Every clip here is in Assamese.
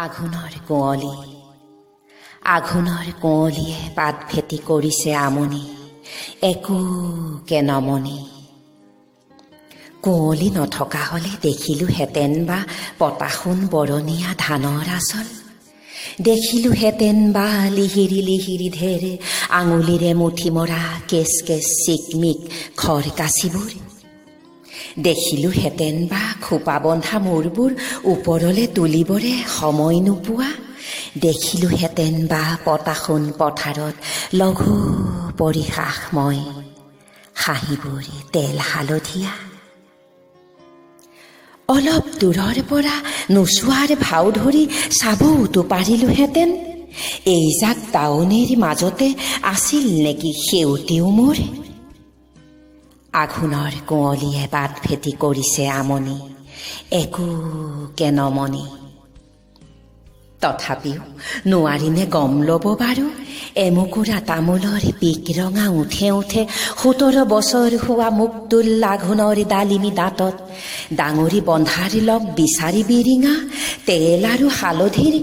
আঘোণৰ কুঁৱলী। আঘোণৰ কুঁৱলীয়ে পাত ভেটি কৰিছে আমনি, একোকে নমনি। কুঁৱলী নথকা হ'লে দেখিলোহেঁতেন বা পতাসোণ বৰণীয়া ধানৰ আঁচল, দেখিলোহেঁতেন বা লিহিৰি লিহিৰি ঢেৰ আঙুলিৰে মুঠি মৰা কেচ কেচ চিকমিক খৰ কাচিবোৰ, দেখিলোহেঁতেন বা খোপা বন্ধা মূৰবোৰ ওপৰলে তুলিবৰে সময় নোপোৱা, দেখিলোহেঁতেন বা পতাসোণ পথাৰত লঘু পৰিহাসময় হাঁহিবোৰ তেল হালধীয়া। অলপ দূৰৰ পৰা নোচোৱাৰ ভাও ধৰি চাবওতো পাৰিলোহেঁতেন, এইজাক দাৱনীৰ মাজতে আছিল নেকি সেউতীও মোৰ। আঘোণৰ কুঁৱলীয়ে বাট ভেটি কৰিছে আমনি, একোকে নমনি। তথাপিও নোৱাৰিনে গম ল'ব বাৰু, এমুকুৰা তামোলৰ পিক ৰঙা উঠে উঠে 17 বছৰ হোৱা মুক্তুল আঘোণৰ ডালিমী দাঁতত ডাঙৰি বন্ধাৰ লগ বিচাৰি বিৰিঙা তেল আৰু হালধিৰ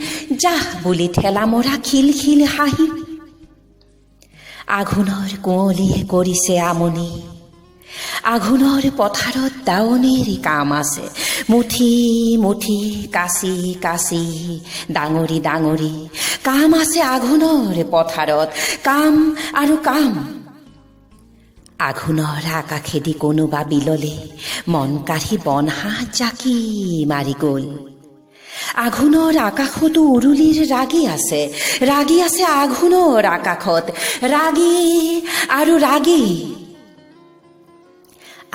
জাহ বুলি ঠেলা মৰা খিলখিল হাঁহি। আঘোণৰ কুঁৱলীয়ে কৰিছে আমনি। আঘোণৰ পথাৰত দাৱনীৰ কাম আছে, মুঠি মুঠি কাচি কাচি ডাঙৰি ডাঙৰি কাম আছে আঘোণৰ পথাৰত, কাম আৰু কাম। আঘোণৰ আকাশেদি কোনোবা বিললে মন কাঢ়ি বন হাঁহ জাকি মাৰি গ'ল। আঘোণৰ আকাশতো উৰুলিৰ ৰাগি আছে, ৰাগি আছে আঘোণৰ আকাশত, ৰাগি আৰু ৰাগি।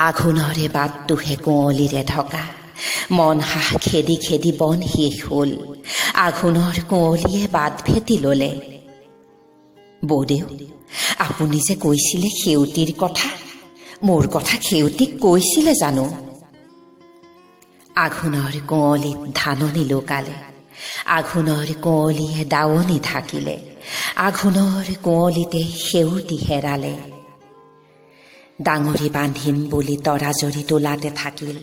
আঘোণৰে বাটটোহে কুঁৱলীৰে ঢকা, মন হাঁহ খেদি খেদি বন শেষ হ'ল। আঘোণৰ কুঁৱলীয়ে বাট ভেটি ল'লে। বৌদেউ, আপুনি যে কৈছিলে সেউতীৰ কথা, মোৰ কথা সেউতীক কৈছিলে জানো? আঘোণৰ কুঁৱলীত ধাননি লুকালে, আঘোণৰ কুঁৱলীয়ে দাৱনী ঢাকিলে, আঘোণৰ কুঁৱলীতে সেউতী হেৰালে। ডাঙৰি বান্ধিম বুলি তৰাজৰি তোলাতে থাকিল।